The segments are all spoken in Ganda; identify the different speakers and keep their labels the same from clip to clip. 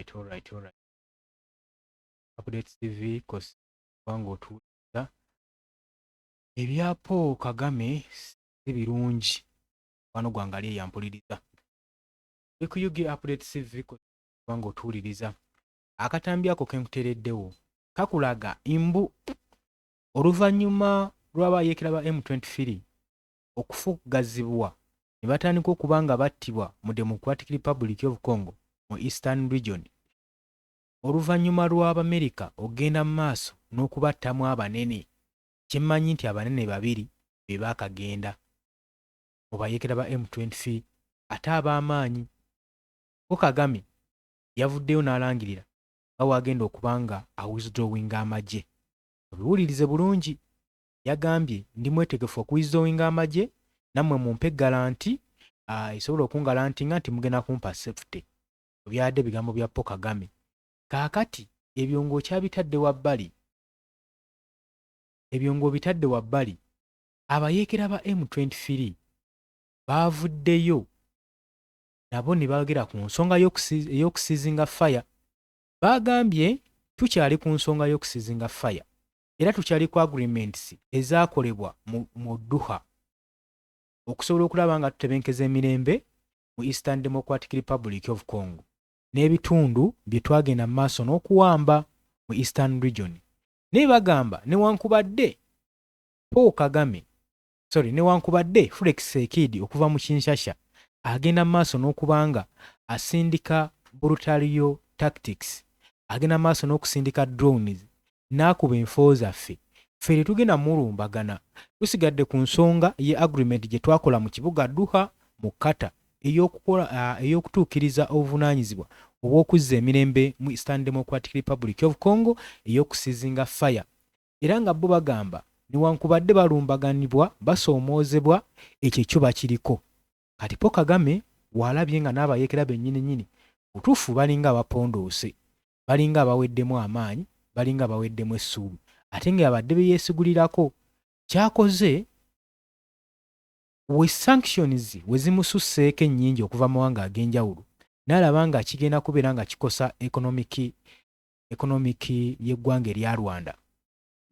Speaker 1: Alright, alright, alright. Update TV kubanga otuwuliriza. Ebya Paul Kagame si birungi. Mukwano gwange ali eyampuliriza. Ndi ku UG Update TV kubanga otuwuliriza. Akatambi ako ke nkuteereddewo kakulaga mbu oluvannyuma lw'abayeekera ba M23 okufuggazibwa ne batandika okuba nga battibwa mu Democratic Republic of Congo mu Eastern Region, oluvannyuma lw'Abamerika okugenda mu maaso n'okubattamu abanene, kye mmanyi nti abanene babiri be baakagenda mu bayeekera ba M23 ate ab'amaanyi. Ko Kagame yavuddeyo n'alangirira nga bw'agenda okuba nga awithdrawinga amagye. Obiwulirize bulungi. Yagambye, "Ndi mwetegefu okuwithdrawinga amagye, nammwe mumpe guarantee esobola okunguaranteeinga nti mugenda kumpa safety." Byadde bigambo bya Paul Kagame. Kaakati ebyo ng'okyabitadde wabbali, ebyo ng'obitadde wabbali, abayeekera ba M23 baavuddeyo nabo ne boogera ku nsonga ey'okuceasinga fire. Baagambye, "Tukyali ku nsonga y'okuceasinga fire era tukyali ku agreements ezaakolebwa mu Doha okusobola okulaba nga tutebenkeza emirembe mu Eastern Democratic Republic of Congo n'ebitundu bye twagenda mu maaso n'okuwamba mu Eastern Region." Naye bagamba newankubadde Paul Kagame, sorry, newankubadde Felix Tshisekedi okuva mu Kinshasa agenda mu maaso n'okuba nga asindika brutal tactics, agenda mu maaso n'okusindika drones n'akuba enfo zaffe, ffe tetugenda mulumbagana. Tusigadde ku nsonga ye agreement gye twakola mu kibuga Doha mu Qatar ey'okutuukiriza obuvunaanyizibwa obw'okuzza emirembe mu Eastern Democratic Republic of Congo, ey'okuceasinga fire. Era nga bo bagamba newankubadde balumbaganibwa, basoomoozebwa, ekyo ekyo bakiriko. Kati Paul Kagame w'alabye nga n'abayeekera bennyini nnyini butuufu balinga abapondoose, balinga abaweddemu amaanyi, balinga abaweddemu essuubi, ate nga yabadde be yeesigulirako, kyakoze we sanctions we zimususseeko ennyingi okuva mu mawanga ag'enjawulo, n'alaba nga kigenda kubeera nga kikosa economic y'eggwanga erya Rwanda,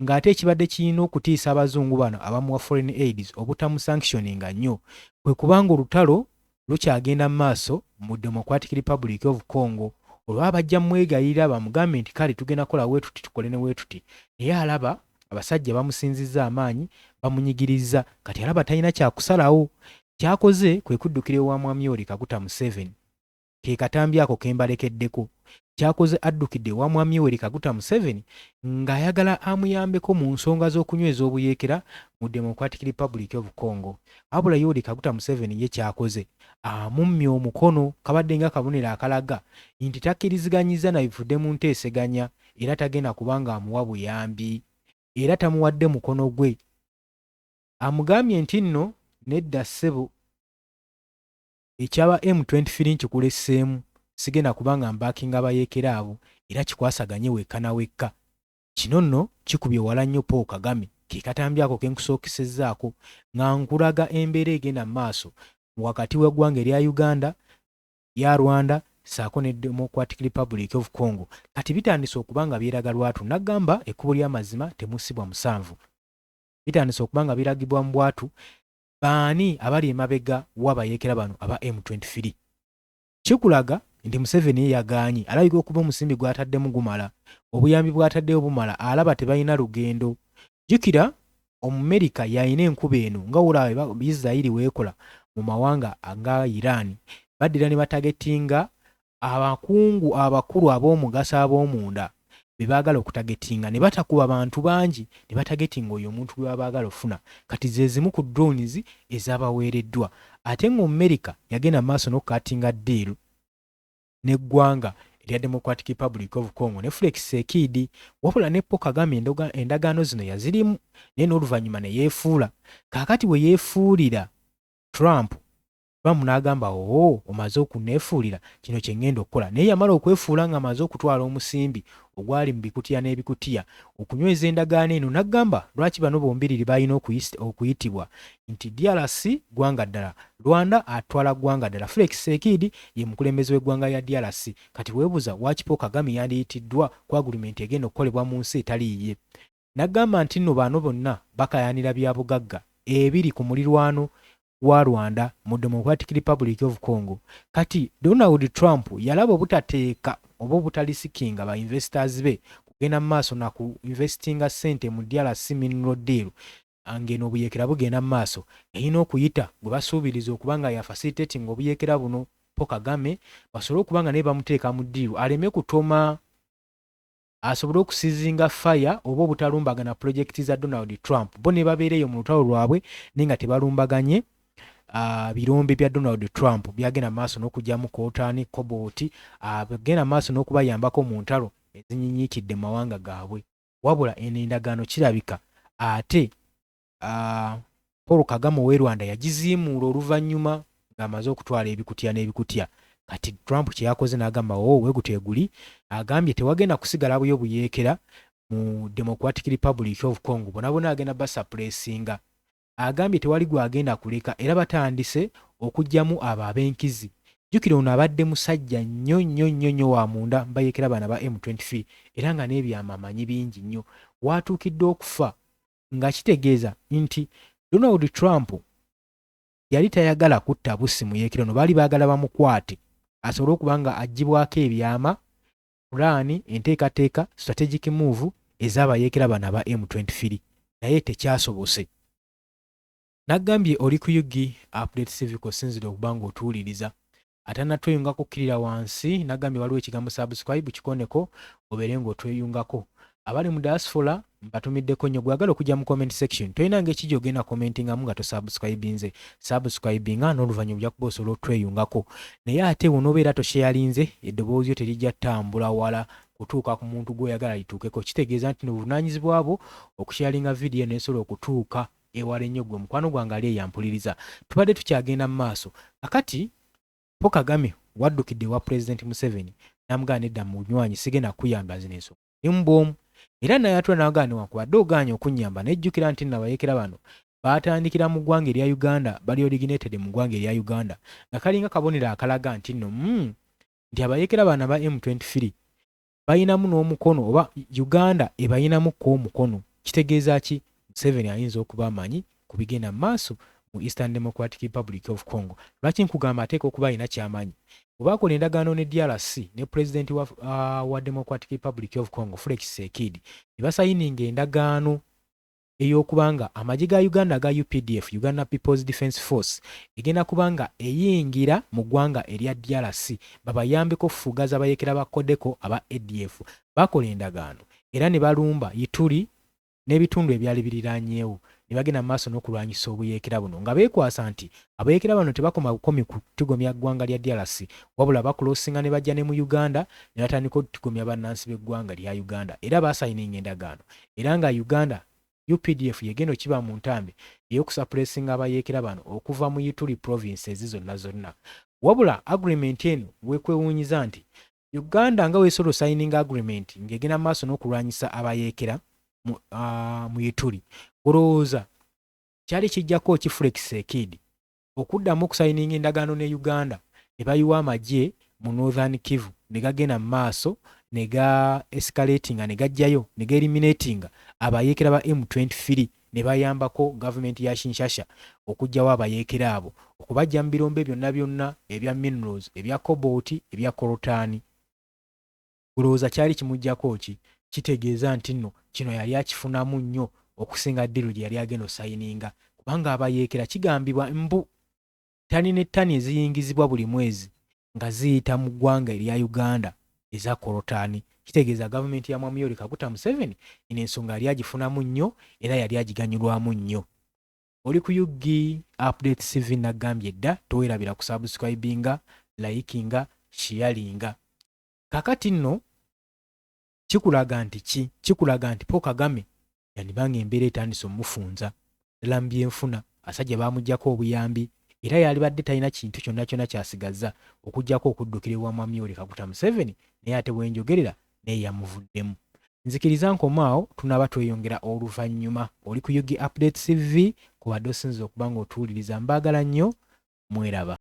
Speaker 1: ng'ate ekibadde kirina okutiisa abazungu bano abamuwa foreign aids obutamusanctioninga nnyo kwe kubanga olutalo lukyagenda mu maaso mu Democratic Republic of Congo. Olwaba bajja mwegayirira bamugambe nti kale tugenda kukola weetuti, tukole ne weetuti, naye alaba abasajja bamusinzizza amaanyi, bamunyigirizza. Kati alaba talina kyakusalawo. Kyakoze kwe kuddukira ewa Mwami Yoweri Kaguta Museveni. Ke katambi ako ke mbalekeddeko. Kyakoze, addukidde ewa Mwami Yoweri Kaguta Museveni ng'ayagala amuyambeko mu nsonga z'okunyweza obuyeekera mu Democratic Republic of Congo. Wabula Yoweri Kaguta Museveni ye kyakoze, amummye omukono, kabadde nga kabonero akalaga nti takkiriziganyiza na bivudde mu nteeseganya, era tagenda kuba ng'amuwa buyambi, era tamuwadde mukono gwe. Amugambye nti nno nedda ssebo, ekyaba M23 nkikuleseemu, sigenda kuba nga mbackinga abayeekera abo, era kikwasaganye wekka na wekka. Kino nno kikubye wala nnyo Paul Kagame. Ke katambi ako ke nkusookesezzaako nga nkulaga embeera egenda mu maaso wakati w'eggwanga erya Uganda, ya Rwanda ssaako ne Democratic Republic of Congo. Kati bitandise okuba nga byeraga lwatu. Naggamba ekkubo ly'amazima temusibwa musanvu. Bitandise okuba nga biragibwa mu bwatu baani abali emabega w'abayeekera bano aba M23. Kikulaga nti Museveni ye yagaanyi, alabika okuba omusimbi gw'ataddemu gumala, obuyambi bw'ataddeyo bumala, alaba tebalina lugendo. Jjukira Omumerika y'alina enkuba eno nga wolaba Isirayiri weekola mu mawanga nga Iran, baddira ne batargetinga abakungu abakulu ab'omugaso ab'omunda be baagala okutargetinga, ne batakuba bantu bangi, ne batargetinga oyo omuntu gwe baba baagala ofuna. Kati ze zimu ku drones ezabaweereddwa, ate ng'Omumerika yagenda mu maaso n'okucuttinga deal n'eggwanga erya Democratic Republic of Congo ne Felix Tshisekedi. Wabula ne Paul Kagame endagaano zino yazirimu, naye n'oluvannyuma ne yeefuula. Kaakati bwe yeefuulira Trump Trump n'agamba, "Oo, omaze okuneefuulira, kino kye ŋŋenda okukola." Naye yamala okwefuula ng'amaze okutwala omusimbi ogwali mu bikutiya n'ebikutiya okunyweza endagaano eno, n'agamba lwaki bano bombiriri balina okuyitibwa nti DRC ggwanga ddala, Rwanda atwala ggwanga ddala. Felix Tshisekedi ye mukulembeze w'eggwanga lya DRC. Kati weebuuza waki Paul Kagame yandiyitiddwa ku agreement egenda okukolebwa mu nsi etali yiye. N'agamba nti nno bano bonna bakayanira bya bugagga ebiri ku mulirwano gwa Rwanda mu Democratic Republic of Congo. Kati Donald Trump yalaba obutateeka oba obutalisikinga ba investors be kugenda mu maaso na ku investinga ssente mu DRC mineral deal ng'eno obuyeekera bugenda mu maaso, erina okuyita gwe basuubiriza okuba nga ya facilitating obuyeekera buno, Paul Kagame, basobole okuba nga naye bamuteeka mu deal aleme kutoma, asobole okusizinga fire oba obutalumbagana pulojekiti za Donald Trump, bo ne babeera eyo mu lutalo lwabwe naye nga tebalumbaganye birombe bya Donald Trump byagenda maaso n'okugyamu coltan, cobalt, bagenda maaso n'okubayambako mu ntalo ezinyinyikidde mu mawanga gaabwe. Wabula eno endagaano kirabika ate Paul Kagame ow'e Rwanda yagiziimuula oluvannyuma ng'amaze okutwala ebikutya n'ebikutya. Kati Trump kye yakoze n'agamba, "O, weguteeguli," agambye tewagenda kusigala buyo buyeekera mu Democratic Republic of Congo, bona bona agenda basuppressinga. Agambye tewali gwagenda kuleka, era batandise okuggyamu abo ab'enkizi. Jjukira ono abadde musajja nnyo nnyo nnyo nnyo wa munda mbayeekera bana ba M23, era nga n'ebyama amanyi bingi nnyo waatuukidde okufa, nga kitegeeza nti Donald Trump yali tayagala kutta bussi muyeekera ono, baali baagala bamukwate asobole okuba nga aggyibwako ebyama, pulaani, enteekateeka, strategic move ez'abayeekera bano aba M23, naye tekyasobose. Naggambye oli ku UG Update Civic, osinzire okuba nga otuwuliriza. Atannatweyungako, kkirira wansi, naggambye waliwo ekigambo "subscribe", kikoneko obeere ng'otweyungako. Abali mu diaspora mbatumiddeko nnyo. Gwagala okujja mu comment section, tolina ng'ekijja ogenda commentingamu nga tosubscribinze. Subscribinga n'oluvannyuma ojja kuba osobola otweyungako. Naye ate bw'onoobeera tosharinze, eddoboozi lyo terijja ttambula wala kutuuka ku muntu gw'oyagala lituukeko. Kitegeeza nti nobuvunaanyizibwa bwo okusharinga vidiyo eno esobola okutuuka ewala ennyo. Gwe mukwano gwange ali eyampuliriza, tubadde tukyagenda mu maaso. Kakati Paul Kagame waddukidde ewa Pulezidenti Museveni n'amugamba, "Nedda munywanyi, sigenda kukuyamba zino ensonga emu." Era naye atula n'agamba, "Newankubadde ogaanye okunnyamba, nejjukira nti nnabayeekera bano baatandikira mu ggwanga erya Uganda, bali originated mu ggwanga erya Uganda," nga kalinga kabonero akalaga nti nno nti abayeekera bano aba M23 bayinamu n'omukono oba Uganda ebayinamu ko omukono. Kitegeeza ki? Museveni ayinza okuba amanyi ku bigenda mu maaso mu Eastern Democratic Republic of Congo. Lwaki nkugamba ateeka okuba alina kyamanyi? Bwe bakola endagaano ne DRC ne pulezidenti wa Democratic Republic of Congo, Felix Tshisekedi, ne basayininga endagaano ey'okuba nga amagye ga Uganda aga UPDF, Uganda People's Defence Force, egenda kuba nga eyingira mu ggwanga erya DRC babayambeko okufugaza abayeekera ba CODECO aba ADF. Bakola endagaano era ne balumba Ituri n'ebitundu ebyali biriraanyeewo, ne bagenda mu maaso n'okulwanyisa obuyeekera buno, nga beekwasa nti abayeekera bano tebakoma bukomi kutigomya ggwanga lya DRC, wabula bakulosinga ne bajja ne mu Uganda ne batandika okutigomya bannansi b'eggwanga lya Uganda. Era basayininga endagaano era nga Uganda UPDF yegenda okiba mu ntambi ey'okusuppressinga abayeekera bano okuva mu Ituri provinces zonna zonna. Wabula agreement eno wekwewuunyiza nti Uganda nga weesobola osayininga agreement ng'egenda mu maaso n'okulwanyisa abayeekera mu Ituri, olowooza kyali kijjako ki Felix Tshisekedi okuddamu okusayininga endagaano ne Uganda ne bayiwa amagye mu Northern Kivu ne gagenda mu maaso ne ga escalatinga ne gajjayo ne ga eliminatinga abayeekera ba M23, ne bayambako gavumenti ya Kinshasa okuggyawo abayeekera abo, okubaggya mu birombe byonna byonna ebya minerals, ebya cobalt, ebya coltan? Olowooza kyali kimuggyako ki? Kitegeeza nti nno kino yali akifunamu nnyo okusinga deal gye yali agenda osayininga, kubanga abayeekera kigambibwa mbu ttani ne ttani eziyingizibwa buli mwezi nga ziyita mu ggwanga erya Uganda eza coltan. Kitegeeza gavumenti ya Mwami Yoweri Kaguta Museveni eno ensonga yali agifunamu nnyo era yali agiganyulwamu nnyo. Oli ku UG Update CV. Nagambye dda, towerabira kusubscribinga, likinga, sharinga. Kakati nno kikulaga nti ki? Kikulaga nti Paul Kagame yandibanga embeera etandise omufunza ddala mu byenfuna. Abasajja bamugyako obuyambi. Era yalibadde talina kintu kyonna kyonna ky'asigazza okuggyako okuddukira ewa Mwami Yoweri Kaguta Museveni, naye ate we njogerera naye yamuvuddemu. Nzikiriza nkome awo, tunaaba tweyongera oluvannyuma. Oli ku UG Updates TV, kw'obadde osinze okuba ng'otuwuliriza. Mbaagala nnyo, mweraba.